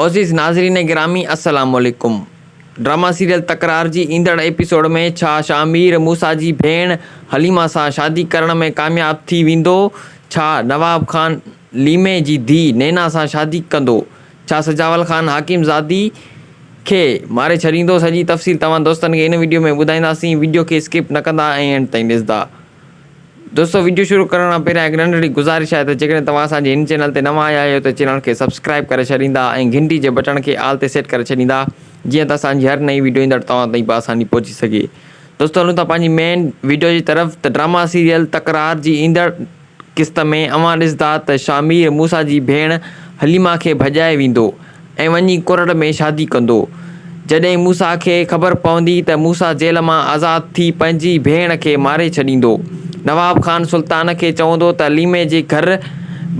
عزيز ناظرين گرامي السلام عليڪم ڊراما سيريل تڪرار جي ايندڙ ايپيسوڊ ۾ ڇا شاهمير موسيٰ جي ڀيڻ حليمه سان شادي ڪرڻ ۾ ڪامياب ٿي ويندو ڇا نواب خان ليمي جي ڌي نينا سان شادي ڪندو ڇا سجاول خان حاڪم زادي کي ماري ڇڏيندو سڄي تفصيل توهان دوستن کي ان وڊيو ۾ ٻڌائينداسين وڊيو کي اسڪپ نه ڪندا ۽ اينڊ تائين ڏسندا. دوستو وڊيو شروع ڪرڻ کان پهريان هڪ ننڍڙي گذارش آهي ته جيڪڏهن توهان اسان جي هن چينل تي نوان آيا آهيو ته چينل کي سبسڪرائب ڪري ڇڏيندا ۽ گهنٽي جي بٽڻ کي آل تي سيٽ ڪري ڇڏيندا جيئن ته اسان جي هر نئين وڊيو ايندڙ توهان تائين بآساني پهچي سگهي دوستو هلون ٿا پنهنجي مين وڊيو جي طرف ته ڊراما سيريل تڪرار جي ايندڙ قسط ۾ اوهان ڏسندا ته شاهمير موسيٰ جي ڀيڻ حليمه کي ڀڄائي ويندو ۽ وڃي ڪرڙ ۾ شادي ڪندو. جڏهن موسيٰ کي خبر پوندي ته موسيٰ جيل مان آزاد ٿي پنهنجي ڀيڻ کي ماري ڇڏيندو. نواب خان سلطان کي چوندو ته ليمي جي گهر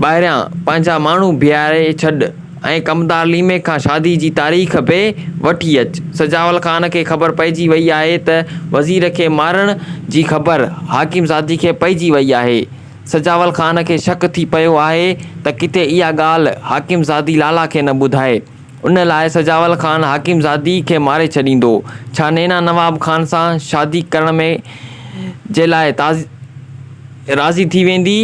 ٻاهريان پنهنجا ماڻهو بيهاري ڇڏ ۽ ڪمدار ليمي کان شادي جي تاريخ به وٺي اچ. سجاول خان کي خبر پئجي وئي آهي ته وزير کي مارڻ جي خبر حاڪم زادي کي پئجي وئي آهي. سجاول خان کي شڪ ٿي پيو آهي ته ڪٿي اها ڳالهه حاڪم زادي لالا کي نه ٻڌائي. ان لاء سجاول خان حاڪم زادي کي ماري ڇڏيندو. ڇا نينا نواب خان سان شادي ڪرڻ ۾ جي لاء راضي ٿي ويندي؟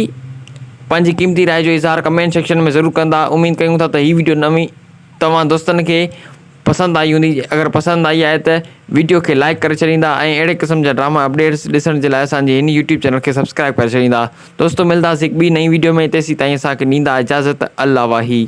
پنهنجي قيمتي راء جو اظهار ڪمينٽ سيڪشن ۾ ضرور ڪندا اميد ڪيون ٿا ته هي ويڊيو نوين توهان دوستن کي پسند آئي هوندي اگر پسند آئي آهي ته ويڊيو کي لائڪ ڪري ڇڏيندا ۽ اهڙي قسم جا ڊراما اپڊيٽس ڏسڻ جي لاء اسان جي هن يوٽيوب چينل کي سبسڪرائب ڪري ڇڏيندا دوستو ملداسين هڪ ٻي نئين ويڊيو ۾ تيسين تائين اسان کي ڏيندا اجازت الله واهي.